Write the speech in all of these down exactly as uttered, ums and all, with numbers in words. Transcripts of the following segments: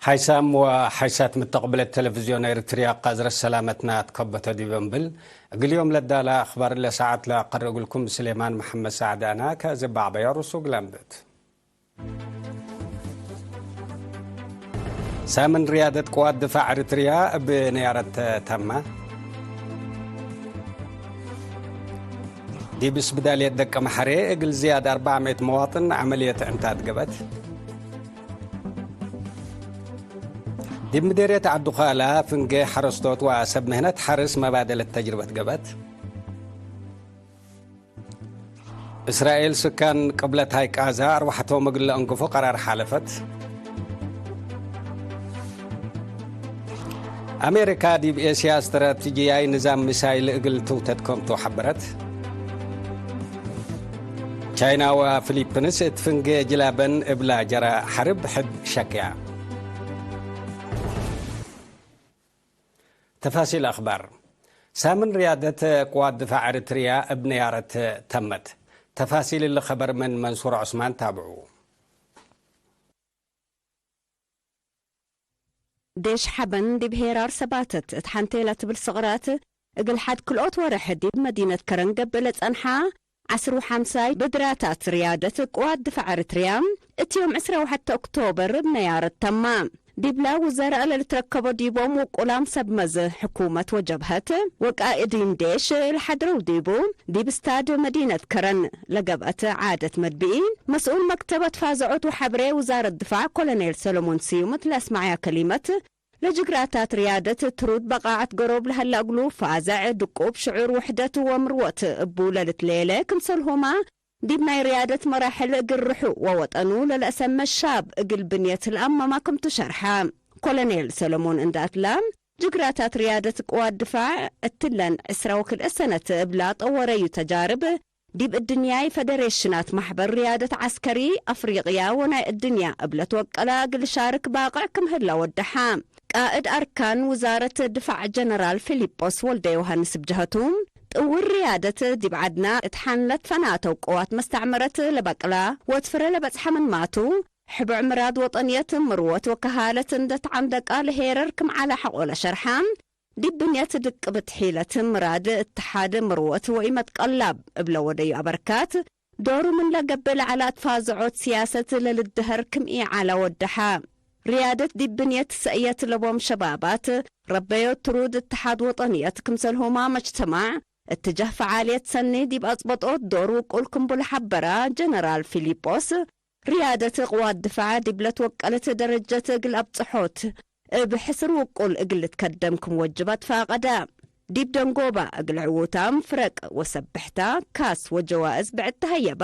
ሓይሳም ወሓይሳት ምተቅብለት ቴሌቪዝዮን ኤሪትርያ፣ ቃዝረት ሰላመትና ትከበቶ ዲብ እንብል፣ እግል ዮም ለዳለ አክባር ለሰዓት ለአቀርእ እግልኩም ስሌማን መሐመድ ሳዕድ አና። ከእዚ በዕበዮ ርሱግ ለንብት። ሳምን ርያደት ቅዋት ድፋዕ ኤሪትርያ እብ ነያረት ተማ። ዲብ እስብዳልየት ደቀ መሐሬ እግል ዝያድ አርበዕ ምእት መዋጥን ዐመልየት ዕንታት ገብአት። ዲብ ምዴርየት ዐዱ-ካላ ፍንጌ ሐረስቶት ወሰብ ምህነት ሐርስ መባደለት ተጅርበት ገብአት። እስራኤል ስካን ቅብለት ሀይ ቃዛ አርወሐቶም እግል ለአንግፎ ቀራር ሓለፈት። አሜሪካ ዲብ ኤስያ ስትራትጅያይ ንዛም ሚሳይል እግል ትውተት ከምቱ ሐበረት። ቻይና ወፊሊፕንስ እት ፍንጌ ጅላበን እብላ ጀራ ሐርብ ሕድ ሸክያ። ተፋሲል አክባር። ሳምን ርያደት ቅዋት ድፋዕ ኤሪትርያ እብ ነያረት ተመት። ተፋሲል እሊ ኸበር ምን መንሱር ዑስማን ታብዑ። ዴሽ ሐበን ዲብ ሄራር ሰባተት እት ሐንቴ ለትብል ስቅራት እግል ሐድ ክልኦት ወርሕ ዲብ መዲነት ከረን ገብእ ለጸንሐ ዐስር ወሐምሳይ ብድራታት ርያደት ቅዋት ድፋዕ ኤሪትርያ እት ዮም ዕስራ ወሐተ ኦክቶበር እብ ነያረት ተማ። ዲብለ ውዘራእ ለልትረከቦ ዲቦም ውቁላም ሰብ መዝ ሕኩመት ወጀብሀት ወቃእዲን ዴሽ ለሐድረው ዲቡ፣ ዲብ ስታድ መዲነት ከረን ለገብአት ዓደት መድብኢ፣ መስኡል መክተብ አትፋዘዖት ወሐብሬ ውዛረት ድፋዕ ኮሎኔል ሰሎሞን ስዩም እት ለአስመዐያ ከሊመት፣ ለጅግራታት ርያደት ትሩድ በቃዐት ገሮብ ለሀለ እግሉ ፋዘዕ ድቁብ ሽዑር ውሕደት ወምርወት እቡ ለልትሌለ ክምሰልሁመ፣ ዲብ ናይ ርያደት መራሕል እግል ርሑ ወወጠኑ ለለአሰመ ሻብ እግል ብንየት ለአመማ ክምቱ ሸርሐ። ኮሎኔል ሰለሞን እንደ አትላ፣ ጅግራታት ርያደት ቅዋት ድፋዕ እትለን ዕስራ ወክልኤ ሰነት እብላ ጠወረዩ ተጃርብ፣ ዲብ እድንያይ ፈደሬሽናት ማሕበር ርያደት ዐስከሪ አፍሪቅያ ወናይ እድንያ እብ ለትወቀለ እግል ሻርክ ባቅዕ ክም ህለ ወደሐ። ቃእድ አርካን ውዛረት ድፋዕ ጀነራል ፊሊጶስ ወልደ ዮሃንስ እብ ጀሀቱ፣ ጥውር ርያደት ዲብ ዐድና እት ሐን ለትፈናተው ቅዋት መስተዕመረት ለበቅላ ወእት ፍረ ለበጽሐ ምንማቱ፣ ሕቡዕ ምራድ ወጠንየት ምርወት ወከሃለት እንደ ተዐንደቃ ለሄረር ክም ዐለ ሐቆ ለሸርሐ፣ ዲብ ብንየት ድቅብት ሒለት ምራድ እትሓድ ምርወት ወኢመትቀላብ እብ ለወደዩ አበርካት ዶሩ ምን ለገብእ ለዐለ አትፋዘዖት ስያሰት ለልድሀር ክም ኢዐለ ወደሐ። ርያደት ዲብ ብንየት ሰእየት ለቦም ሸባባት ረበዮት ትሩድ እትሓድ ወጠንየት ክምሰልሁማ መጅተማዕ እትጀህ ፈዓልየት ሰኒ ዲብ አጽበጦት ዶር ውቁል ክምቡ ለሐበራ ጀነራል ፊሊጶስ፣ ርያደት ቅዋት ድፋዕ ዲብ ለትወቀለት ደረጀት እግል አብጽሖት እብ ሕስር ውቁል እግል ልትከደም ክም ወጅብ አትፋቀደ። ዲብ ደንጎባ እግል ዕዉታም ፍረቅ ወሰብሕታ ካስ ወጀዋእዝ ብዕድ ተሀየባ።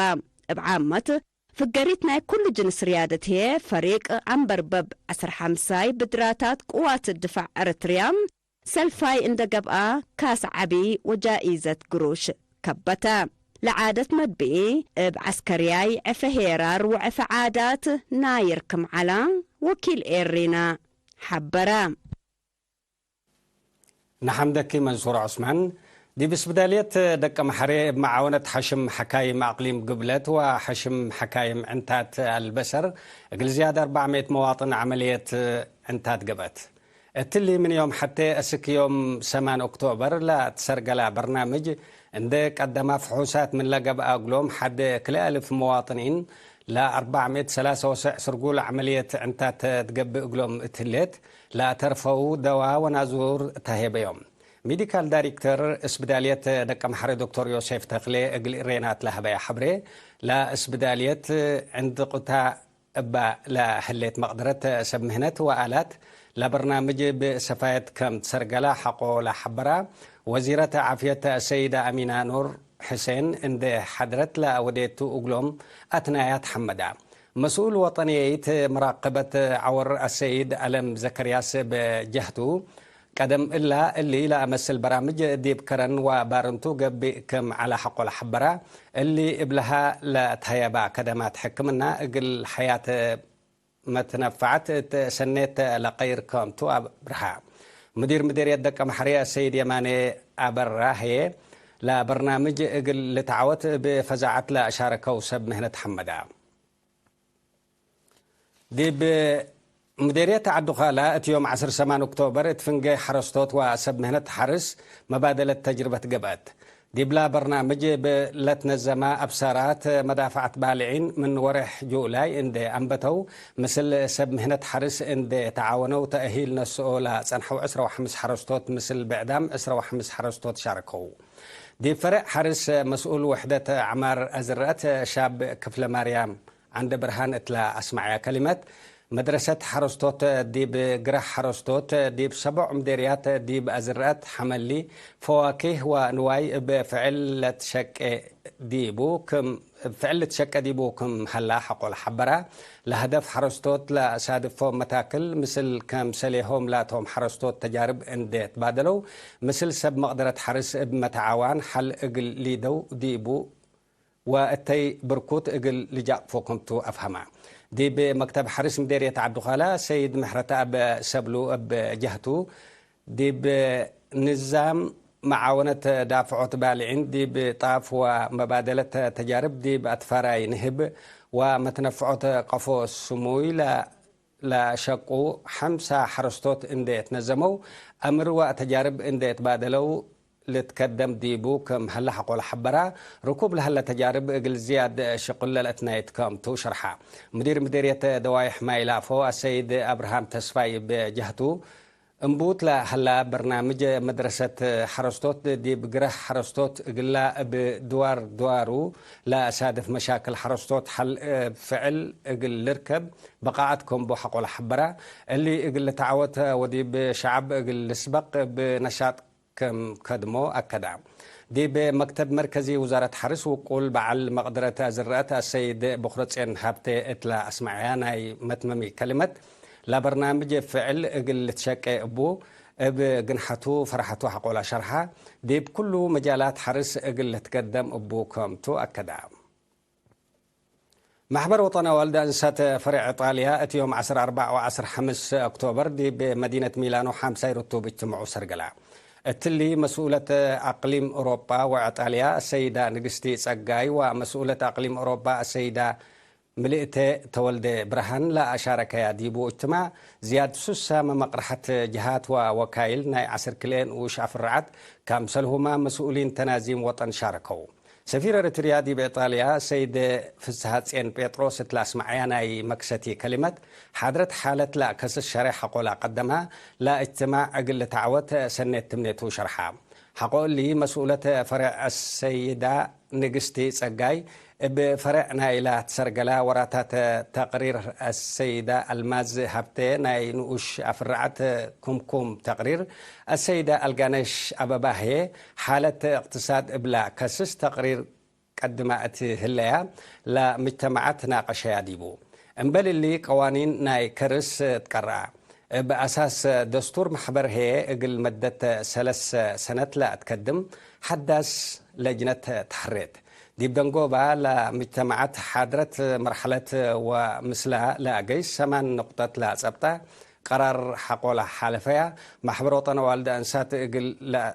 እብ ዓመት፣ ፍገሪት ናይ ኩሉ ጅንስ ርያደት ህዬ፣ ፈሪቅ ዐንበርበብ ዐስር ሐምሳይ ብድራታት ቅዋት ድፋዕ ኤረትርያ ሰልፋይ እንደ ገብአ፣ ካስ ዐቢ ወጃኢዘት ግሩሽ ከበተ። ለዓደት መድብኢ፣ እብ ዐስከርያይ ዕፈ ሄራር ወዕፈ ዓዳት ናይር ክም ዐላ፣ ወኪል ኤሪና ሐበረ። ነሐምደኪ መንሱር ዑስማን። ዲብ እስብዳልየት ደቀ መሐሬ እብ መዓወነት ሐሽም ሐካይም አቅሊም ግብለት ወሐሽም ሐካይም ዕንታት አልበሰር እግል ዝያድ አርበዕ ምእት መዋጥን ዐመልየት ዕንታት ገብአት። እትሊ ምን ዮም ሐቴ እስክ ዮም ሰማን ኦክቶበር ለትሰርገላ በርናምጅ እንዴ ቀደማ ፍሑሳት ምን ለገብአ እግሎም ሐድ ክልኤ አልፍ መዋጥኒን ለአርበዕ ምእት ሰላሳ ወሰዕ ስርጉል ዐመልየት ዕንታት ትገብእ እግሎም እት ህሌት፣ ለአተርፈው ደዋ ወናዙር ተሄበዮም። ሜዲካል ዳይሬክተር እስብዳልየት ደቀ መሐሪ ዶክተር ዮሴፍ ተክሌ እግል ኢሬናት ለሀበያ ሐብሬ፣ ለእስብዳልየት ዕንድቁታ እባ ለህሌት መቅደረት ሰብ ምህነት ወአላት ለበርናምጅ ብሰፋየት ከም ትሰርገላ ሐቆ ለሐበራ ወዚረት ዓፍየት አሰይደ አሚና ኑር ሕሴን እንዴ ሐድረት ለአወዴቱ እግሎም አትናያት ሐመዳ። መስኡል ወጠንየይት መራቀበት ዐወር አሰይድ አለም ዘከርያስ እብ ጀህቱ፣ ቀደም እላ እሊ ለአመስል በራምጅ ዲብ ከረን ወባርንቱ ገብእ ክም ዐለ ሐቆ ለሐበራ፣ እሊ እብለሃ ለትሀየባ ከደማት ሕክምና እግል ሐያት መትነፈዐት እት ሰኔት ለቀይር ከምቱ አብርሃ። ሙዲር ምዴርየት ደቀ መሐሪ አሰይድ የማኔ አበራ ህዬ፣ ለበርናምጅ እግል ልትዓወት እብ ፈዛዐት ለአሻረከው ሰብ ምህነት ሐመዳ። ዲብ ምዴርየት ዐዱ-ካላ እት ዮም ዐስር ሰማን ኦክቶበር እት ፍንጌ ሐረስቶት ወሰብ ምህነት ሐርስ መባደለት ተጅርበት ገብአት። ዲብላ በርናምጅ እብ ለትነዘማ አብሳራት መዳፍዐት ባልዒን ምን ወሬሕ ጁላይ እንዴ አንበተው፣ ምስል ሰብ ምህነት ሐርስ እንዴ ተዓወነው ተእሂል ነስኦ ለጸንሐው ዕስራ ወሐምስ ሐረስቶት ምስል ብዕዳም ዕስራ ወሐምስ ሐረስቶት ሻረከው። ዲብ ፈሬዕ ሐርስ መስኡል ውሕደት አዕማር አዝረአት ሻብ ክፍለማርያም ዐንደብርሃን እትለ አስመዐያ ከሊመት፣ መድረሰት ሐረስቶት ዲብ ግራህ ሐረስቶት ዲብ ሰቦዕ ምዴርያት ዲብ አዝረአት ሐመሊ፣ ፈዋኪህ ወንዋይ እብ ፍዕል ለትሸቄ ዲቡ ክም፣ እብ ፍዕል ልትሸቄ ዲቡ ክም ሀላ ሐቆል ሐበራ። ለሀደፍ ሐረስቶት ለሳድፎም መታክል ምስል ከምሰሌሆም ላቶም ሐረስቶት ተጃርብ እንዴ ትባደለው፣ ምስል ሰብ መቅደረት ሐርስ እብ መተዓዋን ሐል እግል ሊደው ዲቡ ወእተይ ብርኩት እግል ልጃቅፎ ክምቱ አፍሀመ። ዲብ መክተብ ሐርስ ምዴርየት ዐብዱካላ ሰይድ ምሕረተአብ ሰብሉ እብ ጀህቱ፣ ዲብ ንዛም መዓወነት ዳፍዖት ባልዒን ዲብ ጣፍ ወመባደለት ተጃርብ ዲብ አትፋራይ ንህብ ወመትነፍዖት ቀፎ ስሙይ ለ-፣ ለሸቁ ሐምሳ ሐረስቶት እንዴ ትነዘመው፣ አምር ወተጃርብ እንዴ ትባደለው፣ ልትከደም ዲቡ ክም ሀለ ሐቆለ ሐበራ። ርኩብ ለሀለ ተጃርብ እግል ዝያድ ሽቅል ለልአትናይት ክምቱ ሸርሐ። ሙዲር ምዲርየት ደዋይሕ ማይ ላፎ አሰይድ አብርሃም ተስፋይ እብ ጀህቱ፣ እምቡት ለሀላ በርናምጅ መድረሰት ሐረስቶት ዲብ ግረህ ሐረስቶት እግላ እብ ድዋር ድዋሩ ለሳድፍ መሻክል ሐረስቶት ሐል እብ ፍዕል እግል ልርከብ በቃዐት ክምቡ ሐቆለ ሐበራ። እሊ እግል ልትዓወት ወዲብ ሸዐብ እግል ልስበቅ እብ ነሻጥ ክም ከድሞ አከዳ። ዲብ መክተብ መርከዚ ውዛረት ሐርስ ውቁል በዐል መቅደረት አዝረአት አሰይድ ቦክረጼን ሀብቴ እት ለአስመዐያ ናይ መትመሚ ከሊመት፣ ለበርናምጅ ፍዕል እግል ልትሸቄ እቡ፣ እብ ግንሐቱ ፈርሐቱ ሐቆላ ሸርሐ፣ ዲብ ኩሉ መጃላት ሐርስ እግል ልትገደም እቡ ክምቱ አከዳ። መሕበር ወጠን አዋልድ አንሳት ፈሬዕ ኢጣልያ፣ እት ዮም ዐስር አርበዕ ወዐስር ሐምስ ኦክቶበር ዲብ መዲነት ሚላኖ ሓምሳይ ርቱብ እጅትምዑ ሰርገላ። እትሊ መስኡለት አቅሊም ኦሮጳ ወኢጣልያ አሰይዳ ንግስቲ ጸጋይ ወመስኡለት አቅሊም ኦሮጳ አሰይዳ ምልእተ ተወልደ ብርሃን ለአሻረከያ ዲቡ እጅትማዕ፣ ዝያድ ሱሰ መመቅረሐት ጀሃት ወወካይል ናይ ዐስር ክልኤ ንኡሽ አፍረዐት፣ ከምሰልሁመ መስኡሊን ተናዚም ወጠን ሻረከው። ሰፊር ኤረትርያ ዲብ ኢጣልያ ሰይድ ፍስሃጼን ጴጥሮስ እት ለአስመዐያ ናይ መክሰቲ ከሊመት፣ ሓድረት ሓለት ለአከስስ ሸሬሕ ሐቆላ ቀደመ፣ ለእጅትማዕ እግል ልትዓወት ሰኔት ትምኔቱ ሸርሐ። ሐቆ እሊ መስኡለት ፈሬዕ አሰይዳ ንግስቲ ጸጋይ፣ እብ ፈሬዕ ናይላ ትሰርገላ ወራታት ተቅሪር አሰይዳ አልማዝ ሀብቴ፣ ናይ ንኡሽ አፍረዐት ኩምኩም ተቅሪር አሰይዳ አልጋነሽ አበባ ህዬ፣ ሓለት እቅትሳድ እብላ ከስስ ተቅሪር ቀድማ እት ህለያ ለምጅተማዓት ናቀሸያ ዲቡ። እምበል እሊ ቀዋኒን ናይ ከርስ ትቀረአ። እብ አሳስ ደስቱር መሕበር ህዬ እግል መደት ሰለስ ሰነት ለአትከድም ሐዳስ ለጅነት ተሐሬት። ዲብ ደንጎባ ለምጅተማዓት ሓድረት መርሐለት ወምስላ ለአገይስ ሰማን ንቁጠት ለአጸብጠ ቀራር ሐቆ ለሓለፈያ። መሕበር ወጠን አዋልድ አንሳት እግል ለ-፣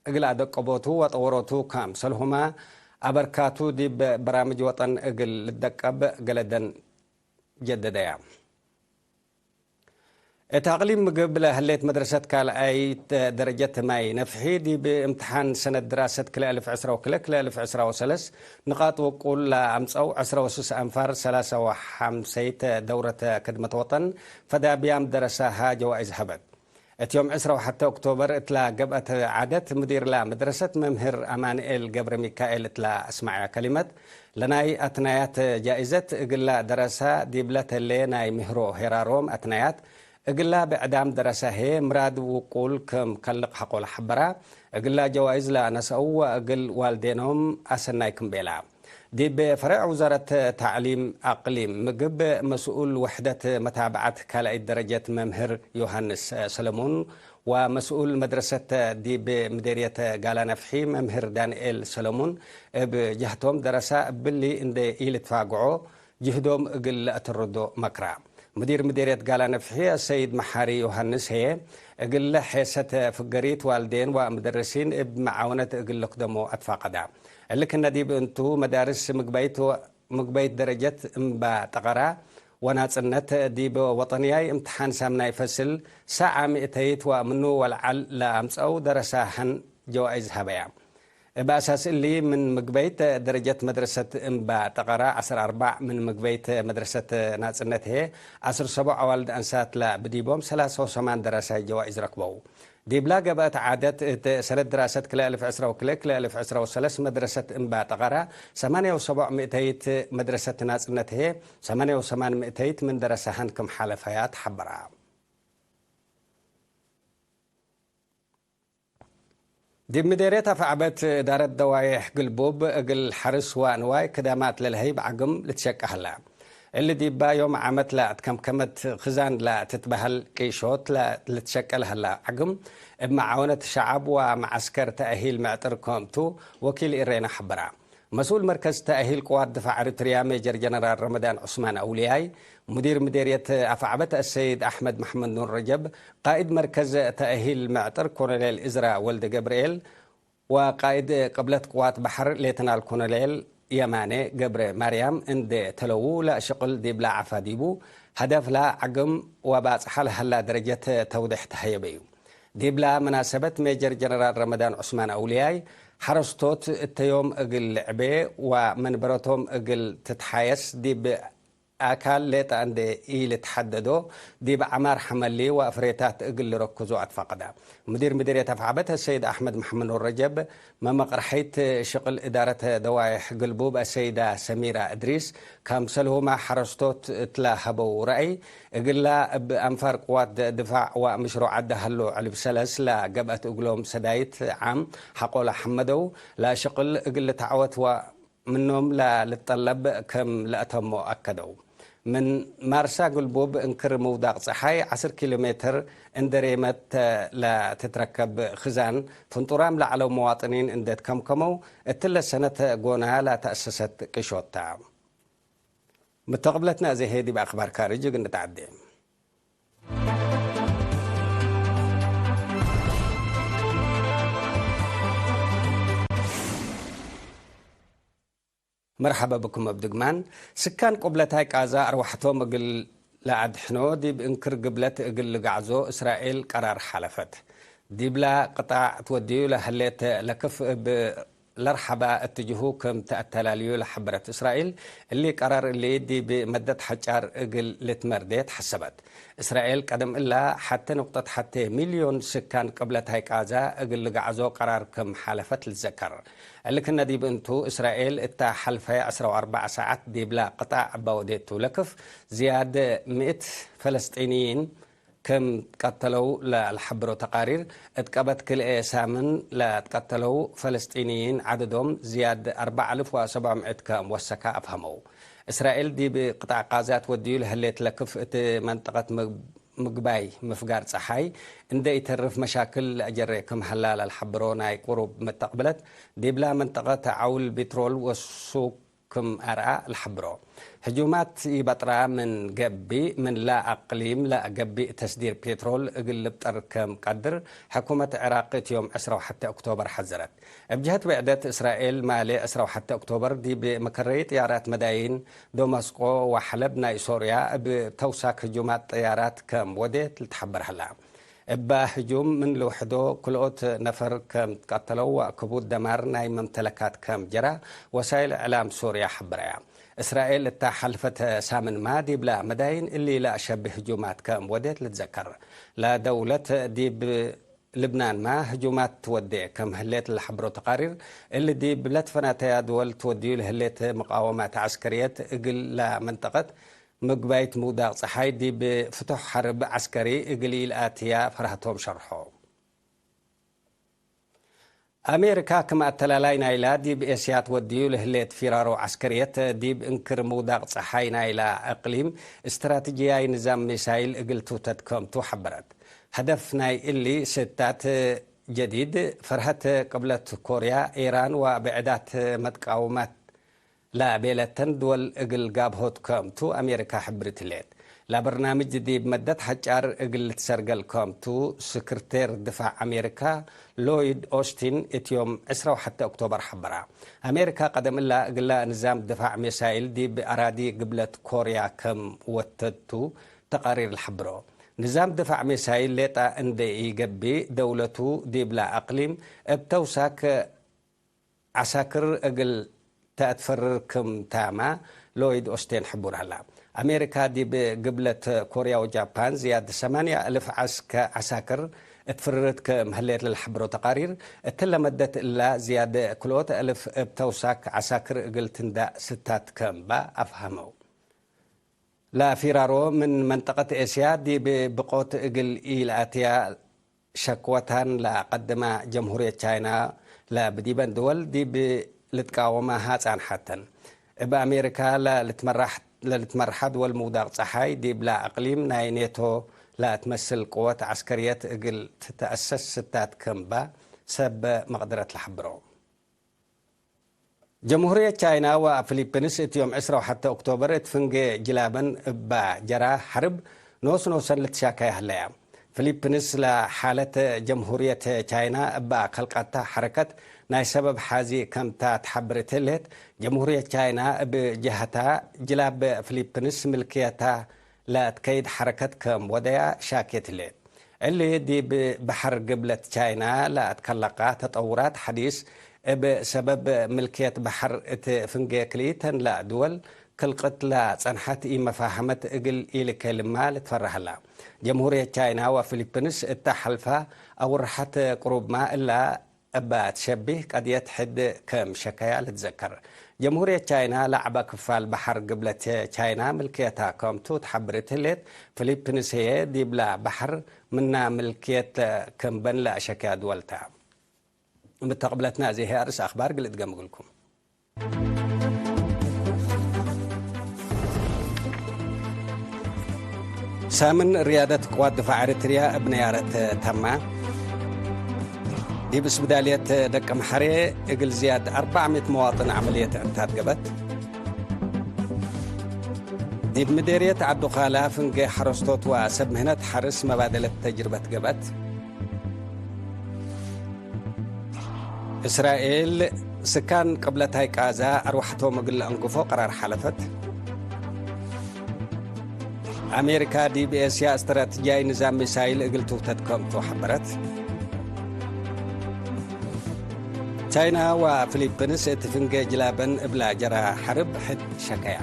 እግል አደቀቦቱ ወጠወሮቱ ከምሰልሁመ አበርካቱ ዲብ በራምጅ ወጠን እግል ልደቀብ ገለደን ጀደደያ። እት አቅሊም ምግብ ለህሌት መድረሰት ካልኣይት ደረጀት ማይ ነፍሒ ዲብ እምትሓን ሰነት ድራሰት ክልኤ አልፍ ዕስራ ወክልኤ ክልኤ አልፍ ዕስራ ወሰለስ ንቃጥ ውቁል ለአምጸው ዕስራ ወስስ አንፋር ሰላሳ ወሐምሰይት ደውረት ክድመት ወጠን ፈዳብያም ደረሳሃ ጀዋኢዝ ሀበት። እት ዮም ዕስራ ወሐተ ኦክቶበር እትላ ገብአት ዐደት፣ ሙዲርላ መድረሰት መምህር አማንኤል ገብረሚካኤል እትላ አስመዐያ ከሊመት፣ ለናይ አትናያት ጃኢዘት እግላ ደረሳ ዲብለ ተሌ ናይ ምህሮ ሄራሮም አትናያት፣ እግላ ብዕዳም ደረሳ ህዬ ምራድ ውቁል ክም ከልቅ ሐቆ ለሐበራ፣ እግላ ጀዋይዝ ለነሰአው ወእግል ዋልዴኖም አሰናይ ክም ቤላ። ዲብ ፈሬዕ ውዛረት ተዕሊም አቅሊም ምግብ መስኡል ውሕደት መታብዐት ካልኣይት ደረጀት መምህር ዮሃንስ ሰለሙን ወመስኡል መድረሰት ዲብ ምዴርየት ጋላ ነፍሒ መምህር ዳንኤል ሰለሙን እብ ጀህቶም ደረሳ እብሊ እንዴ ኢልትፋግዖ ጅህዶም እግል ለአትርዶ መክራ። ሙዲር ምዴርየት ጋላ ነፍሒ አሰይድ መሓሪ ዮሃንስ ህዬ፣ እግለ ሔሰት ፍገሪት ዋልዴን ወምደርሲን እብ መዓውነት እግል ልክደሞ አትፋቀዳ። እሊ ክነ ዲብ እንቱ፣ መዳርስ ምግበይት ወ-፣ ምግበይት ደረጀት እምባ ጠቀራ ወናጽነት ዲብ ወጠንያይ እምትሓን ሳምናይ ፈስል ሳዐ ምእተይት ወምኑ ወለዐል ለአምጸአው ደረሳሀን ጀዋይዝ ሀበያ። እብ አሳስ እሊ፣ ምን ምግበይት ደረጀት መድረሰት እምባ ጠቀራ ዐስር አርባዕ፣ ምን ምግበይት መድረሰት ናጽነት ህዬ ዐስር ሰቦዕ አዋልድ አንሳት ለብዲቦም ሰላሳ ወሰማን ደረሳይ ጀዋይዝ ረክበው። ዲብላ ገብአት ዓደት፣ እት ሰነት ድራሰት ክልኤ አልፍ ዕስራ ወክልኤ፣ ክልኤ አልፍ ዕስራ ወሰለስ መድረሰት እምባ ጠቀራ ሰማንያ ወሰቦዕ ምእተይት፣ መድረሰት ናጽነት ህዬ ሰማንያ ወሰማን ምእተይት ምን ደረሳሀን ክም ሓለፈያ ተሐበራ። ዲብ ምዴርየት አፍዐበት እዳረት ደዋዬሕ ግልቡብ እግል ሐርስ ወአንዋይ ክዳማት ለልሀይብ ዐግም ልትሸቀ ሀላ። እሊ ዲባ ዮም ዓመት ለአትከምከመት ክዛን ለትትበሀል ቂሾት ለልትሸቀል ሀላ ዐግም፣ እብ መዓወነት ሸዐብ ወመዐስከር ተአሂል ምዕጥር ክምቱ ወኪል ኢሬና ሐበራ። መስኡል መርከዝ ተአሂል ቅዋት ድፋዕ ኤሪትርያ ሜጀር ጀነራል ረመዳን ዑስማን አውልያይ፣ ሙዲር ምዴርየት አፍዐበት አሰይድ አሕመድ መሐመድ ኑር ረጀብ፣ ቃኢድ መርከዝ ተአሂል ምዕጥር ኮሎኔል እዝራ ወልደ ገብርኤል ወቃኢድ ቅብለት ቅዋት በሐር ሌተናል ኮሎኔል የማኔ ገብረ ማርያም እንዴ ተለው፣ ለሽቅል ዲብላ ዐፋ ዲቡ፣ ሀደፍላ ዐግም ወባጽሓ ለሀላ ደረጀት ተውዴሕ ተሀየበዩ። ዲብላ መናሰበት ሜጀር ጀነራል ረመዳን ዑስማን አውልያይ፣ ሐረስቶት እተ ዮም እግል ልዕቤ ወመንበረቶም እግል ትትሓየስ ዲብ አካል ሌጠ እንዴ ኢልትሐደዶ፣ ዲብ ዐማር ሐመሊ ወአፍሬታት እግል ልረክዞ አትፋቀዳ። ሙዲር ምዲርየት አፍዐበት አሰይድ አሕመድ መሐመድ ኑር ረጀብ፣ መመቅረሐይት ሽቅል እዳረት ደዋዬሕ ግልቡብ አሰይዳ ሰሚራ እድሪስ፣ ከምሰልሁመ ሐረስቶት እትለ ሀበው ረአይ፣ እግላ እብ አንፋር ቅዋት ድፋዕ ወምሽሩዕ ዐደ ሀሎ ዕልብ ሰለስ ለገብአት እግሎም ሰዳይት ዓም ሐቆለ ሐመደው፣ ለሽቅል እግል ልትዐወት ወ ምኖም ለልትጠለብ ክም ለአተሞ አከደው። ምን ማርሳ ግልቡብ እንክር ምውዳቅ ጸሓይ ዐስር ኪሎ ሜትር እንዴ ሬመት ለትትረከብ ክዛን፣ ፍንጡራም ለዐለው መዋጥኒን እንዴ ትከምከመው፣ እትለ ሰነት ጎና ለተአሰሰት ቅሾት ተ። ምተቅብለትነ አዜ ህዬ ዲብ አክባር ካርጅ እግል ንትዐዴ። መርሐበ ብኩም እብ ድግማን። ስካን ቁብለታይ ቃዛ አርወሐቶም እግል ለአድሕኖ ዲብ እንክር ግብለት እግል ልጋዕዞ እስራኤል ቀራር ሓለፈት። ዲብላ ቅጣዕ ትወድዩ ለህሌት ለክፍ እብ ለርሐባ እትጅሁ ክም ተአተላልዩ ለሐበረት እስራኤል፣ እሊ ቀራር እሊ ዲብ መደት ሐጫር እግል ልትመርዴ ተሐሰበት። እስራኤል ቀደም እላ ሐቴ ንቁጠት ሐቴ ሚልዮን ስካን ቅብለታይ ቃዛ እግል ልጋዕዞ ቀራር ክም ሓለፈት ልትዘከር። እሊ ክነ ዲብ እንቱ፣ እስራኤል እታ ሐልፈየ ዕስራ ወአርበዕ ሳዐት ዲብላ ቅጣዕ እባ ወዴቱ ለክፍ፣ ዝያድ ምእት ፈለስጢንይን ክም ትቀተለው ለልሐብሮ ተቃሪር፣ እት ቀበት ክልኤ ሳምን ለትቀተለው ፈለስጢንይን ዐደዶም ዝያድ አርበዕ አልፍ ወሰብዕ ምእት ክም ወሰከ አፍሀመው። እስራኤል ዲብ ቅጣዕ ቃዛ ትወድዩ ለህሌት ለክፍ እት መንጠቀት ምግ-፣ ምግባይ ምፍጋር ጸሓይ እንዴ ኢተርፍ መሻክል ለአጀሬ ክም ሀላ ለልሐብሮ ናይ ቅሩብ መተቅብለት፣ ዲብላ መንጠቀት ዐውል ቢትሮል ወሱክ ክም አርአ ለሐብሮ። ህጁማት ኢበጥራ ምን ገብእ፣ ምን ለአቅሊም ለገብእ ተስዲር ፔትሮል እግል ልብጠር ክም ቀድር፣ ሕኩመት ዕራቅ እት ዮም ዕስራ ወሐቴ ኦክቶበር ሐዘረት። እብ ጀህት ብዕደት፣ እስራኤል ማሌ ዕስራ ወሐቴ ኦክቶበር ዲብ መከረይ ጥያራት መዳይን ዶመስቆ ወሐለብ ናይ ሶርያ እብ ተውሳክ ህጁማት ጥያራት ከም ወዴት ልትሐበር ሀላ። እባ ህጁም ምን ልውሕዶ ክልኦት ነፈር ከም ትቀተለው ወክቡድ ደማር ናይ መምተለካት ከም ጀራ ወሳይል እዕላም ሶርያ ሐበረያ። እስራኤል እታ ሐልፈተ ሳምንማ ዲብላ መዳይን እሊ ለአሸብህ ህጁማት ከም ወዴት ልትዘከር። ለደውለት ዲብ ልብናንማ ህጁማት ትወዴ ከም ህሌት ለሐብሮ ተቃሪር፣ እሊ ዲብ ለትፈናተያ ድወል ትወድዩ ለህሌት መቃወማት ዐስከርየት እግል ለመንጠቀት ምግባይት ምውዳቅ ጸሓይ ዲብ ፍቱሕ ሐርብ ዐስከሪ እግል ኢልአትያ ፈርሀቶም ሸርሖ። አሜሪካ ክም አተላላይ ናይላ ዲብ ኤስያት ወድዩ ለህሌት ፊራሮ ዐስከርየት ዲብ እንክር ምውዳቅ ጸሓይ ናይላ እቅሊም እስትራትጅያይ ንዛም ሚሳይል እግል ትውተት ከምቱ ሐበረት። ሀደፍ ናይ እሊ ስታት ጀዲድ ፈርሀት ቅብለት ኮርያ፣ ኤራን ወብዕዳት መትቃውማት ለቤለተን ድወል እግል ጋብሆት ከምቱ አሜሪካ ሕብርት ህሌት። ለበርናምጅ ዲብ መደት ሐጫር እግል ልትሰርገል ከምቱ፣ ስክርቴር ድፋዕ አሜሪካ ሎይድ ኦስቲን እት ዮም ዕስራ ወሐተ ኦክቶበር ሐበራ። አሜሪካ ቀደም እላ እግላ ንዛም ድፋዕ ሜሳይል ዲብ አራዲ ግብለት ኮርያ ከም ወተቱ ተቃሪር ለሐብሮ። ንዛም ድፋዕ ሜሳይል ሌጣ እንዴ ኢገብእ፣ ደውለቱ ዲብላ አቅሊም እብ ተውሳክ ዐሳክር እግል ተአትፈርር ክም ታማ ሎይድ ኦስቴን ሕቡር ሀላ። አሜሪካ ዲብ ግብለት ኮርያ ወጃፓን ዝያድ ሰማንያ እልፍ ዐስከ-፣ ዐሳክር እት ፍርርት ክም ህሌት ለልሐብሮ ተቃሪር፣ እትለ መደት እላ ዝያድ ክልኦት እልፍ እብ ተውሳክ ዐሳክር እግል ትንዳእ ስታት ክም በ አፍሀመው። ለፊራሮ ምን መንጠቀት ኤስያ ዲብ ብቆት እግል ኢለአትያ ሸክወታን ለአቀድማ ጀምሁርየት ቻይና ለብዲበን ድወል ዲብ ልትቃወማሃ ጻንሐተን። እብ አሜሪካ ለልትመራሕ-፣ ለልትመርሐ ድወል ምውዳቅ ጸሓይ ዲብላ አቅሊም ናይ ኔቶ ለትመስል ቅወት ዐስከርየት እግል ትትአሰስ ስታት ክም በ ሰብ መቅድረት ለሐብሮ። ጀምሁርየት ቻይና ወፊሊፕንስ እት ዮም ዕስራ ወሐተ ኦክቶበር እት ፍንጌ ጅላበን እባ ጀራ ሐርብ ኖስ ኖሰን ልትሻከያ ህለያ። ፊሊፕንስ ለሓለት ጀምሁርየት ቻይና እባ ከልቀታ ሐረከት ናይ ሰበብ ሓዚ ከምታ ተሐብር እት ህሌት፣ ጀምሁርየት ቻይና እብ ጀሀታ ጅላብ ፊሊፕንስ ምልክየታ ለአትከይድ ሐረከት ከም ወደያ ሻኬት ህሌት። እሊ ዲብ በሐር ግብለት ቻይና ለአትከለቃ ተጠውራት ሐዲስ እብ ሰበብ ምልክየት በሐር እት ፍንጌ ክልኢተን ለድወል ክልቅት ለጸንሐት ኢመፋሀመት እግል ኢልከልማ ልትፈረህ ህላ። ጀምሁርየት ቻይና ወፊሊፕንስ እተ ሐልፋ አውርሐት ቅሩብማ እላ እበ ትሸቢህ ቀድየት ሕድ ክም ሸከያ ልትዘከር። ጀምሁርየት ቻይና ለዐበ ክፋል በሐር ግብለት ቻይና ምልክየታ ከምቱ ተሐብር እት ህሌት፣ ፊሊፕንስ ህዬ ዲብላ በሐር ምና ምልክየት ክም በን ለአሸክያ ድወል ተ። ምተቅብለትና እዚ ህዬ አርእስ አክባር ግልጽ ገምግልኩም። ሳምን ርያደት ቅዋት ድፋዕ ኤረትርያ እብ ነያረት ተማ። ዲብ እስብዳልየት ደቀምሐሬ እግል ዝያድ አርበዕ ምእት መዋጥን ዐመልየት ዕንታት ገብአት። ዲብ ምዴርየት ዐዱ-ካላ ፍንጌ ሐረስቶት ወሰብ ምህነት ሐርስ መባደለት ተጅርበት ገብአት። እስራኤል፣ ስካን ቅብለታይ ቃዛ አርወሐቶም እግል ለአንግፎ ቀራር ሓለፈት። አሜሪካ ዲብ ኤስያ እስትራትጅያይ ንዛም ሚሳይል እግል ትውተድ ከምቱ ሐበረት። ቻይና ወፊሊፕንስ እት ፍንጌ ጅላበን እብላ ጀራ ሐርብ ሕድ ሸከያ።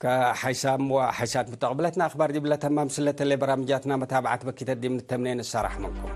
ከሐይሳም ወሐይሳት ምተቅብለትና አክባር ዲብለ ተማም ስለተሌ በራምጃትና መታብዓት በኪተት ዲብ ንተምኔ ንሰራሕ መንኩም።